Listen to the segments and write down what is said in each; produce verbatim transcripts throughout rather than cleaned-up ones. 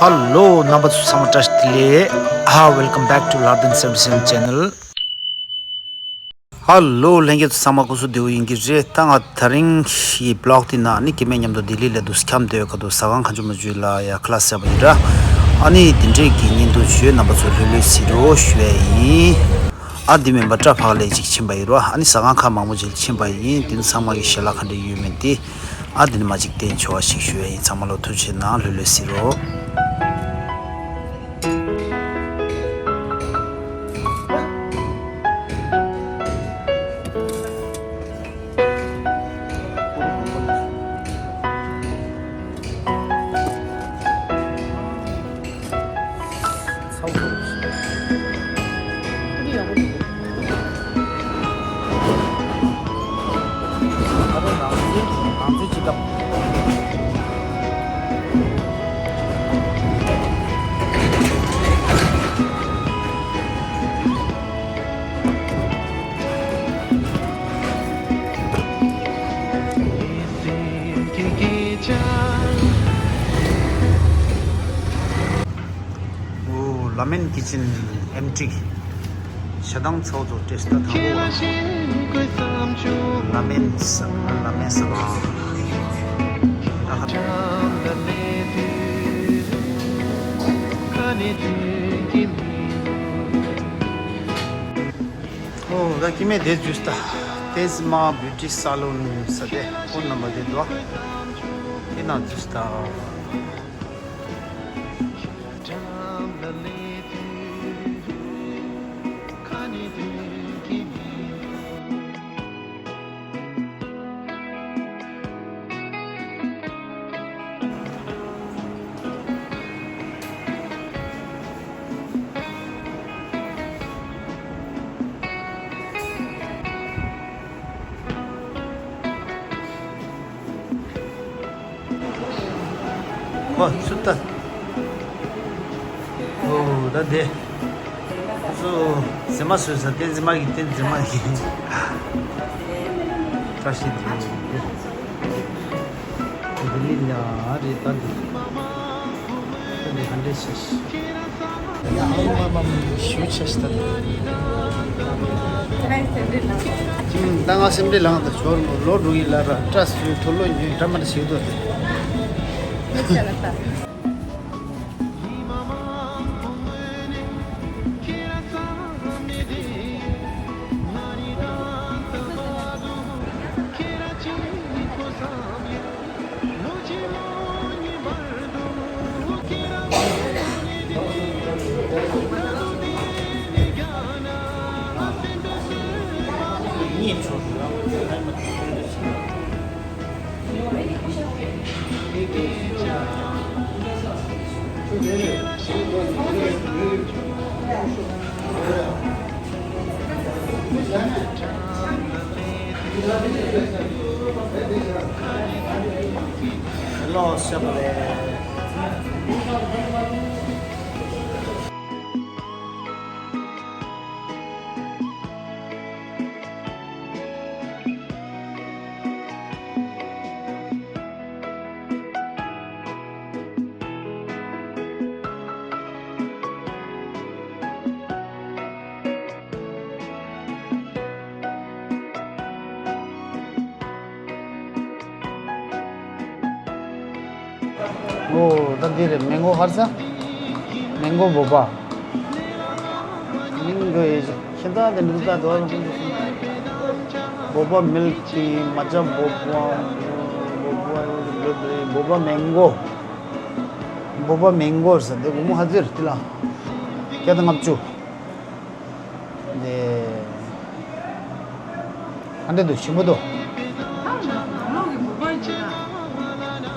ཧ་ལོ། རྣམ་པ་ཚོ་ཚང་མ་བཀྲ་ཤིས་བདེ་ལེགས། ཧ། Welcome back to Lardin seventy seven channel. ཧ་ལོ། ལྷན་རྒྱས་ཚོ་ཚང་མ་སྐུ་གཟུགས་བདེ་པོ་ཡིན་གྱི་རེད། ད་ང་དེ་རིང་གི་བི་ལོག་དེ་ནང་ནི་སྐྱེ་དམན་མཉམ་དུ་ལྡི་ལི་ལ་འདུག་སེ་འཁྱམས་བསྡད་ཡོད། ཁ་ཐུག་ཟ་ཁང་ཁ་མཆུ་མ་མཆུ་ལ་ཡ་ཁ་ལག་ཟས་པ་ཡིན་འདྲ། ཨ་ནི་དེ་འདྲས་ཀྱི་བརྙན་ཐུང་བྱོས། རྣམ་པ་ཚོ་ལྷོད་ལྷོད་གཟིགས་རོགས་ཞུ་ཡ་ཡིན། ཨ་འདི་མིན་པ་སྐྲ་ཕག་ལས་ཅིག་ཕྱིན་པ་ཡིན་རོ། ཨ་ནི་ཟ་ཁང་ཁ་མང་པོ་ཅིག་ཕྱིན་པ་ཡིན། དེ་ཚང་མ་གི་ཞལ་ལག་ག་འདྲས་ཡོད་མེད་དེ། ཨ་འདི་ནི་མ་ཅིག་བསྟན་ཆོག་པ་ཞིག་ཞུ་ཡ་ཡིན། ཚང་མ་ལོ་ཐུགས་རྗེ་གནང་། ལྷོད་ལྷོད་གཟིགས་རོགས། ཨོ། ལ་མེན་ཀི་ཅན་ཨེམ་ཊི། ཞེ་སྡང་ཚོགས་རྫོགས་ཏེ་སྟ་དང་པོ། ལ་མེན་ས། ལ་མེན་ས་བ། ཨོ། ད་ཀི་མེ་དེ་ཇུས་ད། ཏེན་ཟི་མ་བིའུ་ཊི་ས་ལོན་ས་དེ་ཁོ་རྣམ་པ་དེ་འདུག་དེ་ན་ཇུས་ད། ཨོ། ཚུར་ལྟ། ཨོ། ད་དེ། སོ། ཟི་མ་བཟོས་ས། ཏེན་ཟི་མ་གི། ཏེན་ཟི་མ་གི། བཀྲ་ཤིས་བདེ་ལེགས། ལྡི་ལི་ལ་རེད། ད་འདི། ད་འདི་ག་འདྲས་བྱས། ཨ་མ་མ་མ། ཞུ་ཆེ་ཤི་ད། ད་ང་སེམས་ཁྲལ་ལངས་ད། ཞོར་ལོ་འགྲོ་ཡི་ལ་ར། སྐྲ་སུ་ཐུ་ལོ་ཉོས་འདྲ་མ་འདྲ་བྱེད་དོ། ཨོ། ད་འདི་རེད། མེང་གོ་ཧར་ས། མེང་གོ་བོ་པ། མིང་གོ་ཡེ་ཤེས་ཁྱེད་ད་དེ་འདུག་ད་དོ། བོ་པ་མིལ་ཊི། མ་ཅ་བོ་པ། བོ་པ། བོ་པ་མེང་གོ། བོ་པ་མེང་གོ་ཟེར་དེ་སྒོར་མོ་ཧ་ཟེར་དེ་ལ་བརྒྱ་དང་ལྔ་བཅུ། ནས། ཨ་འདྲ་འདུག་ཞིམ་པོ་འདུག་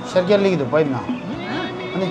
ཤར་རྒྱག་ལེགས་འདུག་པ་ཡིན་ན། ཨ་ནི།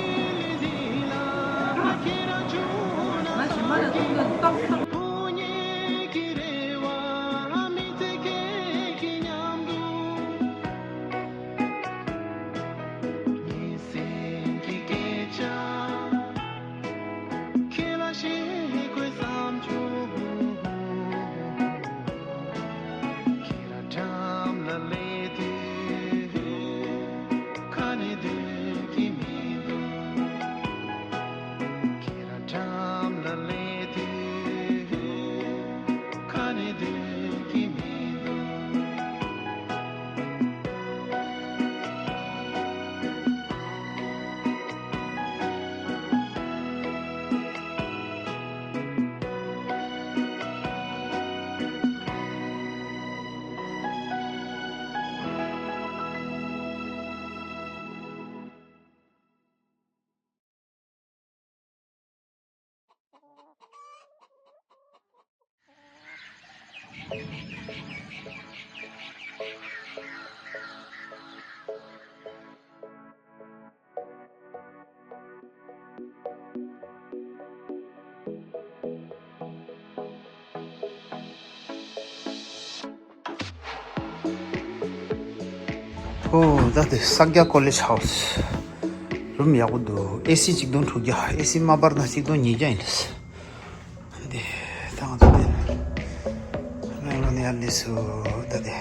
ཨོ། ད་དེ་ས་སྐྱ་ཀོ་ལེཇ་ཧའུ་སི་རུམ་ཡག་པོ་འདུག་ཨེ་སི་གཅིག་སྟོང་དྲུག་བརྒྱ། ཨེ་སི་མ་འབར་ན་གཅིག་སྟོང་ཉིས་བརྒྱ་ཡིན། འདི་ད་ང་ཚོ་འདི་མེག་ལོ་ནི་ཡར་སླེབས་སོང་། ད་དེ།